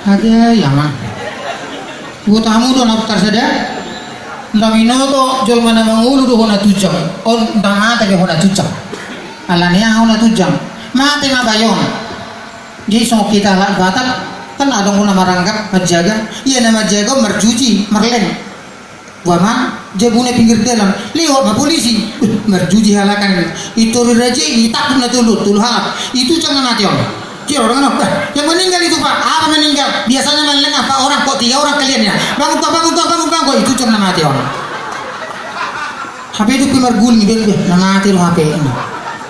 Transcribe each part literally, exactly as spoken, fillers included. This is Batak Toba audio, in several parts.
Age ya ma. Buat hamu do na tarsada. Ndang inoto jolma na mangolu do hona tujang. On ndang ate be hona tujang. Alani aha hona tujang? Mate ma bayon. Jadi songon hita halak Batak kan adong na maranggap manjaga. Ia na manjaga marjuji, marleng. Boha ma, jabuna pinggir dalan, lewat ma polisi. Uh, marjuji halak an. Itori raja i, itangkup na tolu, tolu halak. Itu jangan mati on. Kira orang apa? Yang meninggal itu, Pak. Apa meninggal? Biasanya meleng apa orang, kok tiga orang kalian ya? Bangun, Pak, bangun, Pak, bangun, Pak. Itu jangan mati on. Hape itu pi marguling, dia, dia, na mati lo hape ini.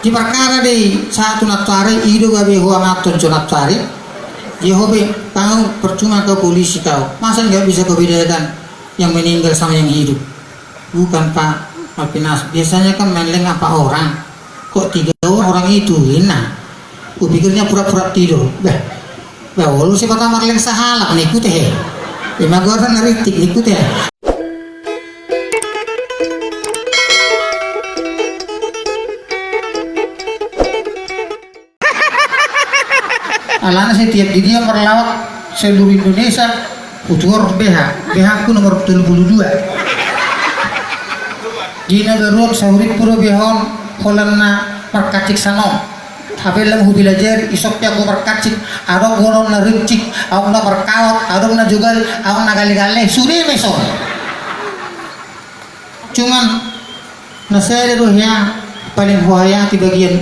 Di perkara dei, satu natari, ido gabe hoa maton jo natari. Dia hobe, kau percuma kau polisi kau. Masa nggak bisa kau bedakan yang meninggal sama yang hidup? Bukan, Pak. Malvinas, biasanya kan meleng apa orang? Kok tiga orang, orang itu, ina. Kupikirnya pura-pura tidur. Bah, bah, olo si patah marleng sahalak, nikute he. Ima gua kan ngeritik, nikute he. Alana setiap di dia marlawak seluruh Indonesia, hutuhor B H, B H ku nomor tolu puluh dua. Di na baruak sahurit pura B H on, holan na markancik sanon. Hape lam hupilajari, isok pe anggo markancik, adong holan na rincik, adong na markaot, adong na jogal, adong na gale-gale, sude meso. Cuman na sada do hea paling huhayati bagian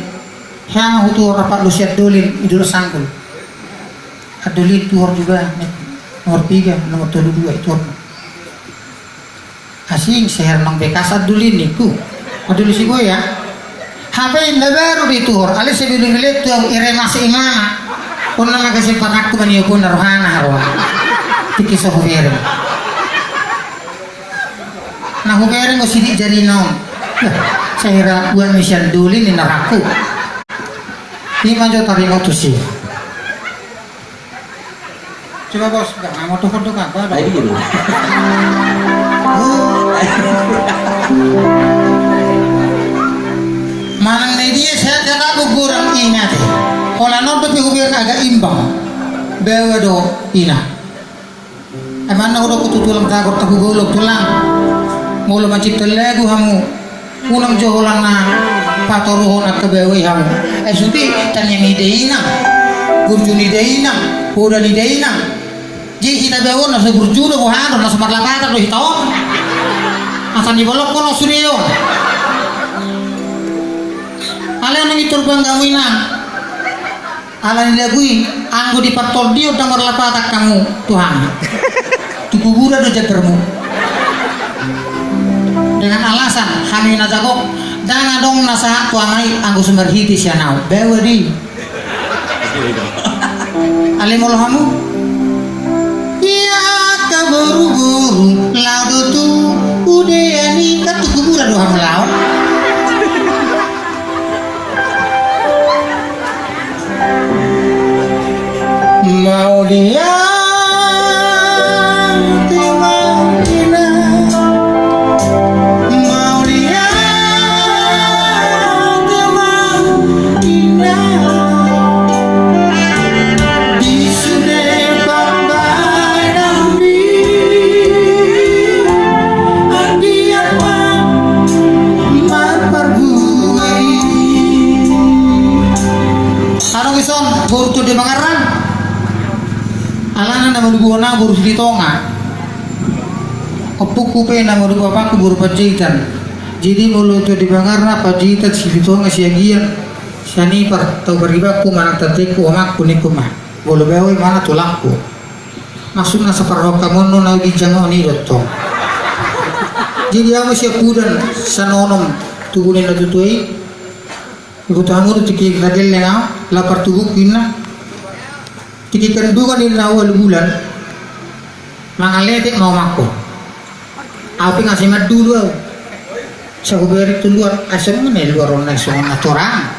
hea, hutuhor rapat do si Andolin, idol sanggul. Andolin, tuhor juga, nek nomor tiga, nomor tolu dua, ituhor. Asing seher nang bekas Andolin niku. Andolin si boya. Hape inda baru dituhor, ale sebelum ile tu iremasi imana. Pona maka sempatakku mani opon rohana roha. Tiki soho bereng. Na hubereng do sidik jari nong. Lah, sahira buat misian duli ni naraku. Ima jo tarimo tusi. Coba bos, gak mau tuh kodok apa? Ayo gitu. Manang na dia sehat-sehat aku kurang ingat. Kalau nonton di hubereng agak imbang. Bawa do ina. Emang na udah kutu tulang tagor taku golok tulang. Molo mancipta lagu hamu. Unang jo holan na patoruhon angka bawa i hamu. Eh, sude tangiang ni dainang. Burju ni dainang. Poda ni dainang. Jadi hita bawa na so burju do boha do na so marlapatan do hita on. Asa ni bolok kono sude on. Alai nang itur bangga mu inang. Ala ni lagu i, anggo di partondion ndang marlapatan hamu tu hami. Tu kuburan do jambarmu. Dengan alasan hami na jago, ndang adong na sahat tu ama i anggo so marhite sian au. Bawa di. Ale molo hamu. Ia angka boru-boru, lao do tu udean i, kan tu kuburan do hamu lao. Mauliate ma ina, mauliate ma ina, di sude pambahenanmi, anggiat ma marparbue i. Adong dison boru Tondi Pangarna. Alana na manubuhon au boru Silitonga. Ompungku pe na manubuhon bapakku boru Panjaitan. Jadi molo Tondi Pangarna, Panjaitan, Silitonga, Siagian, Sianipar, tau paribanku manang tanteku, omakku ningku ma. Molo bawa i manang tulangku. Maksudna saparrohangku on na ginjang on i do tong. Jadi au ma siapudan sian onom tubu ni natuatua i. Iboto hamu do tingki na gelleng au, lapar tubuku inna. Tingki kandungan inna au ualu bulan. Mangalete ma omakku. Au pe nga sai mandulu au. Sai hubereng tu luar, ai songon i luar on, ai songon na torang.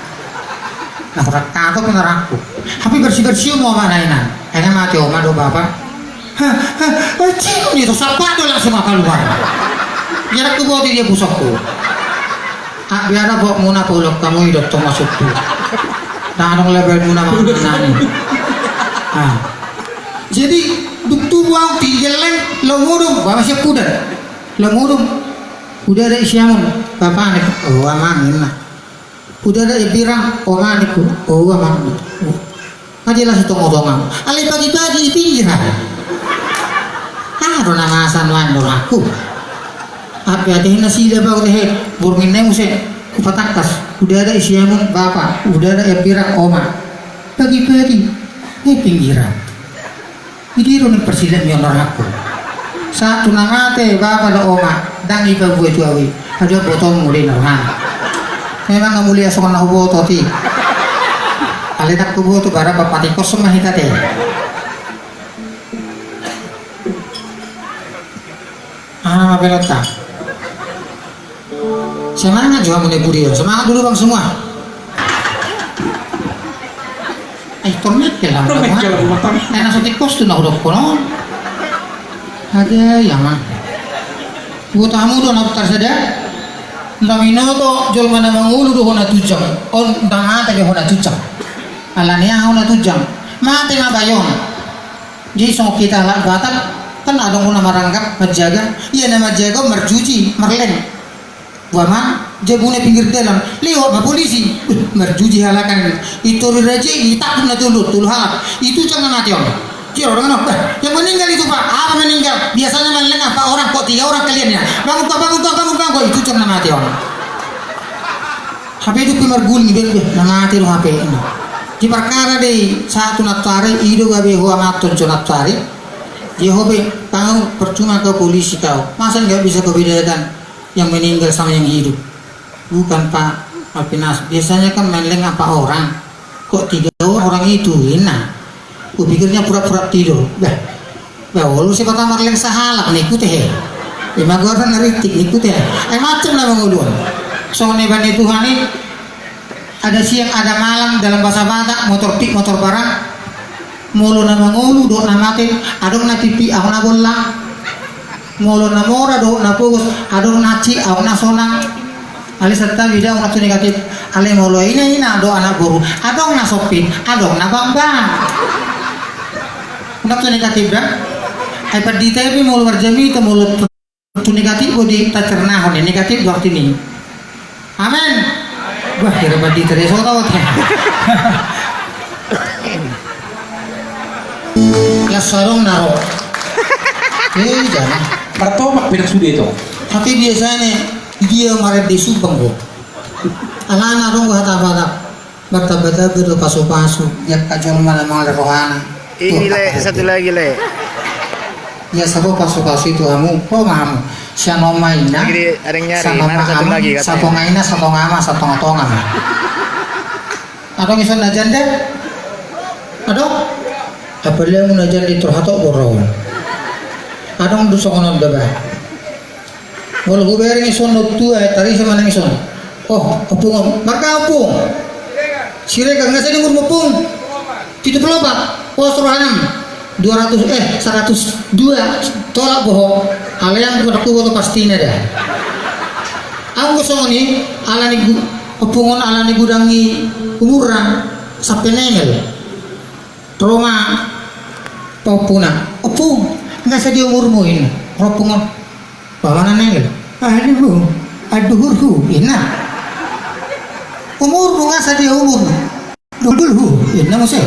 Na hurang kato pe na rangku. Hape bersih-bersih ma oma na inna. Ai nga mate oma do bapa. Ha, ha, ha, cium itu, sapa do langsung au kaluar. Jadi aku bawa dia pusokku. Ah, biar apa muna paulok hamu i do tong masuk tu. Ndang adong label muna mangan nani. Ah. Jadi dung tubu ahu tingki gelleng, laho modom, ba ma sian pudan. Laho modom. Hudada i siamun, bapa ni, o amang, ninna. Hudada i birang, o amang, ninna. O amang. Nga jelas i tonga-tonga. Alai pagi-pagi i pinggir ahu. Aha do na masa nuaeng do rohangku. Ape ate hina sida ba ute he, borngin na muse. Hupatangkas. Hudada i siamun, bapa. Hudada i birang, oma. Pagi-pagi. He pinggir ahu. Idi do ni parsilaon ni on rohangku. Sahat tu na mate bapa dohot oma, ndang dipaboa tu ahu i. Adong botomu do i na rohana. Memang nga mulia songon na huboto ti. Alai ndang huboto, barang papatikos ma hita te. Aha ma pelonta. Semangat jo hamu na di pudi on, semangat dulu bang semua. Eh, tormek ya lah. Tormek ya lah, Bang. Eh, na so tikos tu na hudok kono. Ada ya mah. Buat hamu do na tarsada. Ndang binoto jolma na mangolu do hona tujang. On ndang mate do hona tujang. Alani aha hona tujang? Mate ma bayo on. Jadi songon hita halak Batak, kan adong na maranggap manjaga. Ia na manjaga on marjuji, marleng. Boha ma, jabuna pinggir dalan, lewat ma polisi. Uh, marjuji halak an. Itori raja i, itangkup na tolu, tolu halak. Itu jang na mate on. Jiro dengan apa? Yang meninggal itu, Pak. Apa meninggal? Biasanya meleng apa orang kok tiga orang kalian ya? Bangun, Pak, bangun, Pak, bangun, bangun. Itu jang na mate on. Hape dung pe marguling be, be, na mate do hape. Di perkara dei, sahat tu nantuari, i do gabe ho amanton jo nantuari. Dia ho be, kau percuma kau polisi kau. Masa nggak bisa kau bedakan yang meninggal sama yang hidup? Bukan, Pak, Alpinas. Biasanya kan meleng apa orang. Kok tiga orang itu, ina. Kupikirnya pura-pura tidur. Bah. Bah, olo si pata marleng sahalak, ningku te he. Ima goarna na rintik, ningku te he. Eh, macam na mangolu on. Songon na ibaen ni Tuhan i, ada siang, ada malam, dalam bahasa Batak, motor pik, motor barang. Molo na mangolu dohot na mate, adong na pipik, adong na bollang. Molo na mora dohot na pogos, adong na hansit, adong na sonang. Alai santabi da, unang tu negatif. Alai molo ina-ina dohot anak boru, adong na sompit, adong na bangbang. Unang tu negatif da. Ai pandita i pe molo marjamita, molo tu negatif do ditacernahon, negatif do artina i. Amen. Bah, hira pandita dei, so tau te. Las adong na ro. Eh, jana. Martomak pe sude to. Tapi biasanya dia marende sumbang do. Alana adong do hata Batak. Martamba-tamba do pasu-pasu, di angka jolma na mangalehon rohana. Ini le, satu lagi le. Ia sabo pasu-pasu i tu hamu, ho ma hamu. Sian on ma ina, sian on ma amu, satonga ina, satonga ama, satonga-tonga ma. Adong ison na janda? Adong? Apalagi amu na janda i tor hatop borong. Adong do songon on da ba. Molo hubereng ison na tua, eh, tarisa manang ison. Oh, ompung on. Marga ompung. Siregar, nga sadia umurmu ompung? Pitu pulu opat. Pos rohanam. Dua ratus, eh, saratus dua. Tolak boho. Alai ahu ndang huboto pastina da. Ahu songon i, alani gu-, ompung on alani godang ni umurna. Sampe nengel. Ro ma paompungna. Ompung, nga sadia umurmu, ninna. Ro ompung on. Boha ma na nengel? Anu, anduhurhu, ninna. Umurmu nga sadia umurmu? Duhulhu, ninna muse.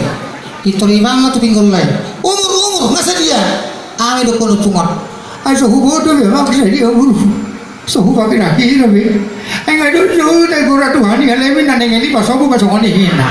Itor ibang ma tu pinggol lain. Umur, umur, nga sadia? Ahu ma didok ompung on. Ai so huboto be, nga sadia umurhu. So hupakirakira be. Ai nga adong do na gora Tuhan i, alai na nengel i pasobu ma songon i, ninna.